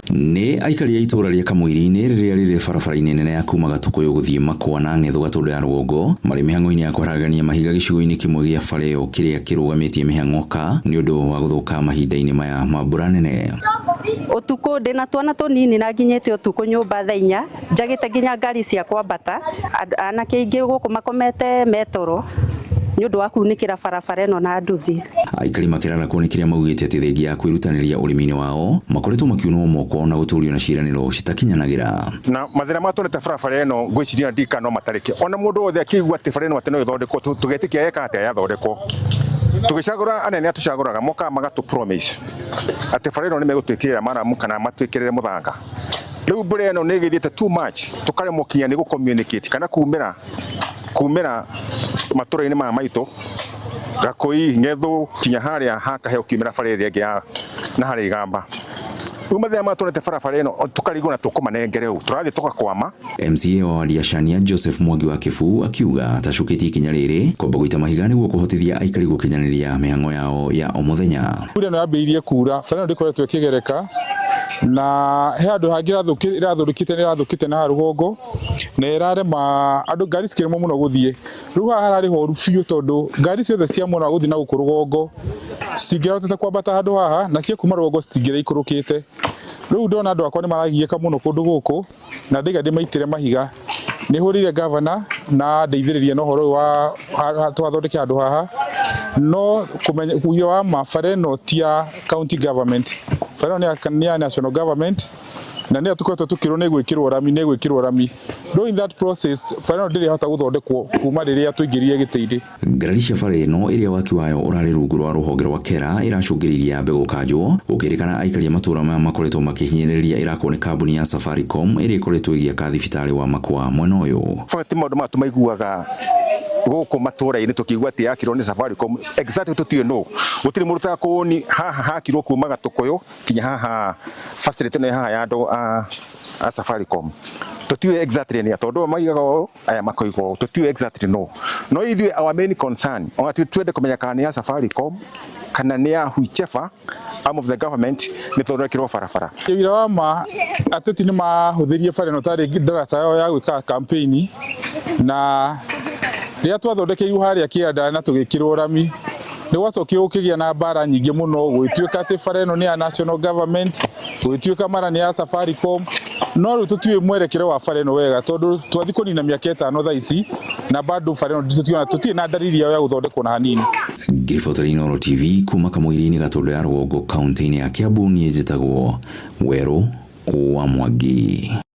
Nĩ aikari a itũũra rĩa Kamũiri-inĩ rĩrĩa rĩrĩ barabara-inĩ nene ya kuma Gatũkũyũ gũthiĩ Makwa na Ng'etho Gatũndũ ya rũgongo marĩ mĩhang'o-inĩ ya kwaragania mahiga gĩcigo-inĩ kĩmwe gĩa bara ĩyo kĩrĩa kĩrũgamĩtie mĩhang'o ka nĩ ũndũ wa gũthũka mahinda-inĩ maya ma mbura nene. Ũtukũ ndĩna twana tũnini na nginyĩte ũtukũ nyũmba thaa 4, njagĩte nginya ngari cia kwambata. Anake aingĩ gũkũ makomete metoro nĩ ũndũ wa kunĩkĩra barabara ĩno na nduthi. Aikari makĩrarakwo nĩ kĩrĩa maugĩte atĩ thengia ya kwĩrutanĩria ũrĩmi-inĩ wao makoretwo makiunwo moko na gũtũrio na ciĩranĩro citakinyanagĩra. Na mathĩna marĩa tuonete barabara ĩno, ngwĩciria ndika no matarĩke. Ona mũndũ wothe akĩigua atĩ bara ĩno atĩ no ĩthondekwo, tũgetĩkia eka atĩa yathondekwo. Tũgĩcagũra anene atũcagũraga mokaga magatũ promise atĩ bara ĩno nĩ megũtwĩkĩrĩra maramu kana matwĩkĩrĩre mũthanga. Rĩu mbura ĩno nĩ ĩgĩthiĩte too much, tũkaremwo kinya nĩ gũ communicate kana kumĩra matũra-inĩ maya maitũ, Gakũi, Ng'ethũ, kinya harĩa hakahe ũkiumĩra bara ĩrĩa ĩngĩ ya na harĩa Igamba. Rĩu mathĩna maya tuonete barabara ĩno tũkarigwo na tũkũmanengere ũ, tũrathiĩ tũgakwama. MCA wa wadi ya Shania Joseph Mwangi wa Kĩbuu akiuga atacũkĩtie ikinya rĩrĩ kwamba gũita mahiga nĩguo kũhotithia aikari gũkinyanĩria mĩhang'o yao ya o mũthenya. Mbura ĩno yambĩrĩirie kura, bara ĩno ndĩkoretwo ĩkĩgereka, na he handũ hangĩ ĩrathũrĩkĩte, nĩ ĩrathũkĩte na haha rũgongo na ĩrarema andũ, ngari cikĩremwo mũno gũthiĩ. Rĩu haha hararĩ horu biũ tondũ ngari ciothe cia mwena wa gũthiĩ na gũkũ rũgongo citingĩrahotete kwambata handũ haha, na cia kuma rũgongo citingĩraikũrũkĩte. Rĩu ndona andũ akwa nĩ maragiĩka mũno kũndũ gũkũ na ndaiga ndĩmaitĩre mahiga. Nĩ hũrĩire gavana na ndeithĩrĩria na ũhoro ũyũ wa twathondeke handũ haha, no kũmenya ũira wa ma, bara ĩno ti ya county government, bara ĩno nĩ ya national government, na nĩyo tũkoretwo tũkĩrwo nĩ gwĩkĩrwo rami, nĩ gwĩkĩrwo rami. No in that process bara ĩno ndĩrĩ yahota gũthondekwo kuma rĩrĩa tũingĩrire gĩtĩ-inĩ. Ngarari cia bara ĩno ĩrĩa waki wayo ũrarĩ rungu rwa rũhonge rwa KERA ĩracũngĩrĩirie yambe gũkanjwo, gũkĩrĩkana aikari a matũra maya makoretwo makĩhinyĩrĩria ĩrakwo nĩ kambuni ya Safaricom ĩrĩa ĩkoretwo ĩgĩaka thibitarĩ wa Makwa mwena ũyũ. Ti maũndũ maya tũmaiguaga gũkũ matũra-inĩ tũkĩigua atĩ yakirwo nĩ Safaricom, exactly tũtiũĩ nũ. Gũtirĩ mũndũ ũtakũni haha hakirwo kuma Gatũkũyũ kinya haha facility ĩno haha ya andũ a Safaricom. Tũtiũĩ exactly nĩ tondũ maigaga ũũ, aya makoiga ũũ, tũtiũĩ exactly no. No ithuĩ our main concern ona twende kũmenya kana nĩ ya Safaricom kana nĩ ya whichever arm of the government, nĩ thondekirwo barabara. Ũira wa ma, ateti nĩ mahũthĩrie bara ĩno tarĩ ndaraca yao ya gwĩka campaign, na rĩrĩa twathondekeirwo harĩa kĩanda na tũgĩkĩrwo rami, nĩ gwacokire gũkĩgĩa na mbara nyingĩ mũno, gũgĩtuĩka atĩ bara ĩno nĩ ya national government, gũgĩtuĩka mara nĩ ya Safaricom. No rĩu tũtiũĩ mwerekero wa bara ĩno wega tondũ twathiĩ kũnina mĩaka 5 thaa ici na bado bara ĩno tũtiona, tũtirĩ na dalili yao ya gũthondekwo na hanini. Ngĩribotera Inooro TV kuma Kamũiri-inĩ Gatũndũ ya rũgongo kaunti-inĩ ya Kiambu, niĩ njĩtagwo Werũ wa Mwangi.